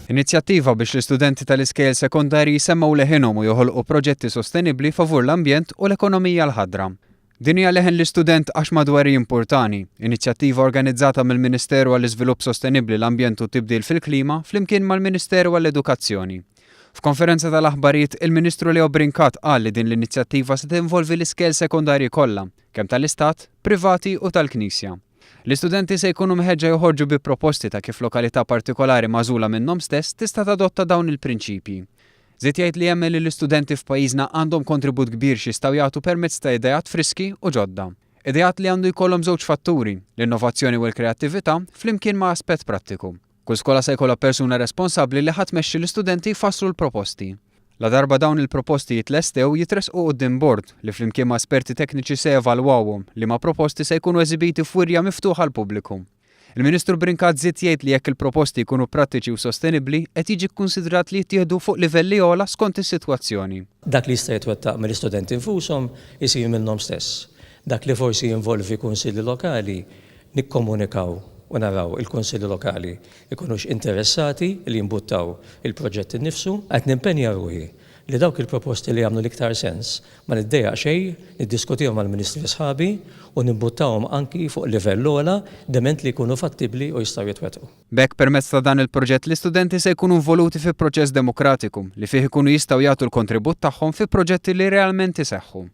Inizjattiva biex l-istudenti tal-iskejjel sekondarji jsemmgħu leħinhom u joħolqu proġetti sostenibbli favur l-ambjent u l-ekonomija l-ħadra. Din hija Leħen l-Istudent għax madwari jimpurtani, inizjattiva organizzata mill-Ministeru għall-Iżvilupp Sostenibbli, l-Ambjent u t-Tibdil fil-Klima flimkien mal-Ministeru għall-Edukazzjoni. F'konferenza tal-aħbarijiet, il-Ministru Leo Brincat qal li din l-inizjattiva se tinvolvi l-iskejjel sekondarji kollha, kemm tal-Istat, privati u tal-Knisja. L-istudenti se jkunu mħeġġa joħorġu bi proposti ta' kif lokalità partikolari magħżula minnhom stess tista' tadotta dawn il-prinċipji. Żied jgħid li jemmen li l-istudenti f'pajjiżna għandhom kontribut kbir x'jistgħu jagħtu permezz ta' ideat friski u ġodda. Ideat li għandu jkollhom żewġ fatturi, l-innovazzjoni u l-kreattività, flimkien ma' aspett prattiku. Kull skola se jkollha persuna responsabbli li ħa tmexxi l-istudenti jfasslu l-proposti. Ladarba dawn il-proposti jitlestew, jitressqu quddiem bord, li flimkien ma' esperti tekniċi se jevalwawhom, liema proposti se jkunu eżibiti f'wirja miftuħa għall-pubbliku. Il-Ministru Brincat żied jgħid li jekk il-proposti jkunu prattiċi u sostenibbli, qed jiġi kkunsidrat li jittieħdu fuq livelli ogħla skont is-sitwazzjoni. Dak li jista' jitwettaq mill-istudenti nfushom isir minnhom stess. Dak li forsi jinvolvi kunsilli lokali, nikkomunikaw u naraw il-kunsilli lokali jkunux interessati li jimbuttaw il-proġett innifsu. Qed nimpenja ruħi li dawk il-proposti li jagħmlu l-iktar sens ma niddejjaq xejn niddiskutihom mal-Ministri sħabi u nimbuttahom anki fuq livell ogħla dement li jkunu fattibbli u jistgħu jitwettqu. B'hekk permezz ta' dan il-proġett l-istudenti se jkunu involuti fi proċess demokratiku li fih ikunu jistgħu jagħtu l-kontribut tagħhom fi proġetti li realment iseħħu.